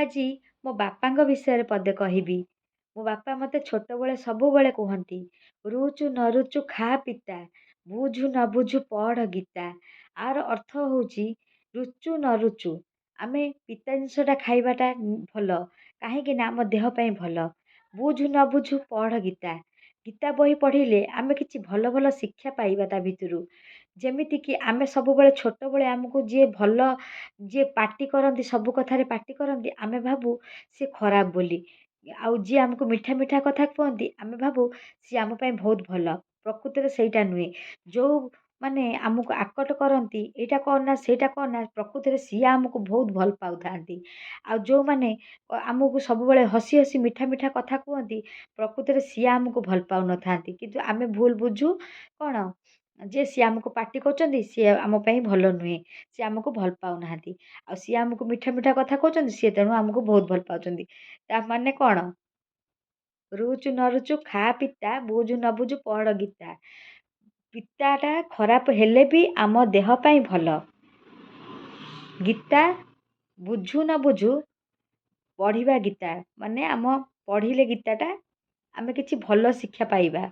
ଆଜି ମୋ ବାପାଙ୍କ ବିଷୟରେ ପଦେ କହିବି। ମୋ ବାପା ମୋତେ ଛୋଟବେଳେ ସବୁବେଳେ କୁହନ୍ତି, "ରୁଚୁ ନ ରୁଚୁ ଖା ପିତା, ବୁଝୁ ନ ବୁଝୁ ପଢ଼ ଗୀତା।" ଆର ଅର୍ଥ ହେଉଛି, ରୁଚୁ ନ ରୁଚୁ ଆମେ ପିତା ଜିନିଷଟା ଖାଇବାଟା ଭଲ, କାହିଁକି ନା ଆମ ଦେହ ପାଇଁ ଭଲ। ବୁଝୁ ନ ବୁଝୁ ପଢ଼ ଗୀତା। ଗୀତା ବହି ପଢ଼ିଲେ ଆମେ କିଛି ଭଲ ଭଲ ଶିକ୍ଷା ପାଇବା ତା ଭିତରୁ। ଯେମିତିକି ଆମେ ସବୁବେଳେ ଛୋଟବେଳେ ଆମକୁ ଯିଏ ଭଲ, ଯିଏ ପାଟି କରନ୍ତି, ସବୁ କଥାରେ ପାଟି କରନ୍ତି, ଆମେ ଭାବୁ ସିଏ ଖରାପ ବୋଲି। ଆଉ ଯିଏ ଆମକୁ ମିଠା ମିଠା କଥା କୁହନ୍ତି, ଆମେ ଭାବୁ ସିଏ ଆମ ପାଇଁ ବହୁତ ଭଲ। ପ୍ରକୃତରେ ସେଇଟା ନୁହେଁ। ଯେଉଁମାନେ ଆମକୁ ଆକଟ କରନ୍ତି, ଏଇଟା କରନା, ସେଇଟା କରନା, ପ୍ରକୃତରେ ସିଏ ଆମକୁ ବହୁତ ଭଲ ପାଉଥାନ୍ତି। ଆଉ ଯେଉଁମାନେ ଆମକୁ ସବୁବେଳେ ହସି ହସି ମିଠା ମିଠା କଥା କୁହନ୍ତି, ପ୍ରକୃତରେ ସିଏ ଆମକୁ ଭଲ ପାଉନଥାନ୍ତି। କିନ୍ତୁ ଆମେ ଭୁଲ ବୁଝୁ କ'ଣ ଯେ ସିଏ ଆମକୁ ପାଟି କରୁଛନ୍ତି, ସିଏ ଆମ ପାଇଁ ଭଲ ନୁହେଁ, ସିଏ ଆମକୁ ଭଲ ପାଉନାହାନ୍ତି। ଆଉ ସିଏ ଆମକୁ ମିଠା ମିଠା କଥା କହୁଛନ୍ତି, ସିଏ ତେଣୁ ଆମକୁ ବହୁତ ଭଲ ପାଉଛନ୍ତି। ତା ମାନେ କ'ଣ? ରୁଚୁ ନ ରୁଚୁ ଖା ପିତା, ବୁଝୁ ନ ବୁଝୁ ପଢ଼ ଗୀତା। ପିତାଟା ଖରାପ ହେଲେ ବି ଆମ ଦେହ ପାଇଁ ଭଲ। ଗୀତା ବୁଝୁ ନ ବୁଝୁ ପଢ଼ିବା ଗୀତା, ମାନେ ଆମ ପଢ଼ିଲେ ଗୀତାଟା ଆମେ କିଛି ଭଲ ଶିକ୍ଷା ପାଇବା।